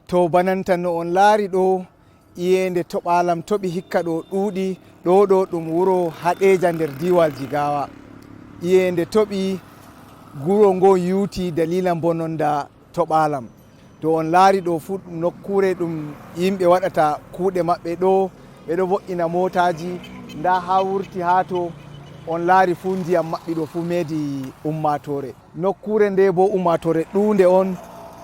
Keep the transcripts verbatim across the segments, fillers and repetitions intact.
To bananta no on laari ɗo, iyeende toɓaalam toɓi hikka ɗo ɗuuɗi, ɗo ɗo ɗum wuro Haɗeeja nder diiwal Jigawa. Iyeende toɓi, wuro ngo yuuti daliila mbononda toɓaalam. To on laari ɗo fuu, nokkuure ɗum yimɓe waɗata kuuɗe maɓɓe ɗo, ɓe ɗo vo'ina mootaaji, ndaa haa wurti haa to, on laari fuu ndiyam maɓɓi ɗo fuu meedi ummaatoore. Nokkuure nde boo ummaatoore ɗuunde on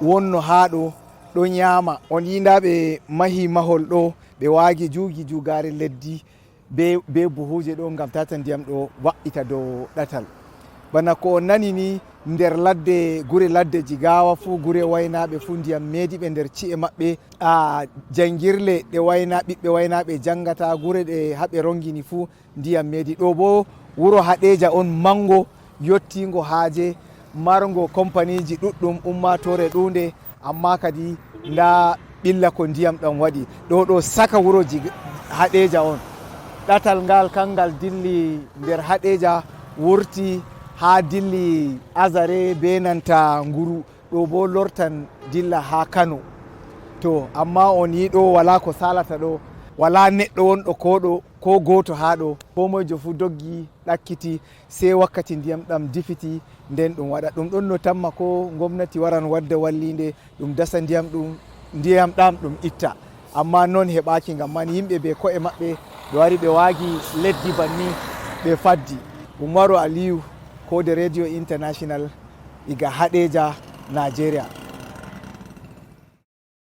wonno haa ɗo, ɗo nyaama. On yi'i ndaa ɓe mahi mahol ɗo, ɓe waagi juugi juugaare leddi bee, bee buhuuje ɗo ngam tata ndiyam ɗo waɗɗita dow ɗatal. Bana ko on nani ni, nder ladde, gure ladde Jigawa fuu, gure waynaaɓe fuu ndiyam meedi ɓe nder ci'e maɓɓe. A, janngirle ɗe wayna-, ɓiɓɓe waynaaɓe janngata, gure ɗe haa ɓe rongini fuu, ndiyam meedi. Ɗo boo wuro Haɗeeja on manngo, yottiingo haaje, marngo kompaniiji ɗuɗɗum, ummaatoore ɗuunde, ammaa kadi ndaa ɓilla ko ndiyam ɗam waɗi. Ɗo ɗo saka wuro Jig-, Haɗeeja on. Ɗatal ngal, kanngal dilli nder Haɗeeja, wurti haa dilli Azare bee nanta Nguru. Ɗo boo lortan dilla haa Kano. To, ammaa on yi'i ɗo walaa ko saalata ɗo, walaa neɗɗo wonɗo ko ɗo, ko gooto haa ɗo. Koo moyjo fuu doggi, ɗakkiti, sey wakkati ndiyam ɗam difiti, nden ɗum waɗa. Ɗum ɗon no tamma ko ngomnati waran wadda walliinde, ɗum dasa ndiyam ɗum, ndiyam ɗam ɗum itta. Ammaa non heɓaaki, ngam man yimɓe bee ko'e maɓɓe ɓe wari ɓe waagi leddi banni ɓe faddi. Umaru Aliyu, Koode Radio International, iga Haɗeeja, Nigeria.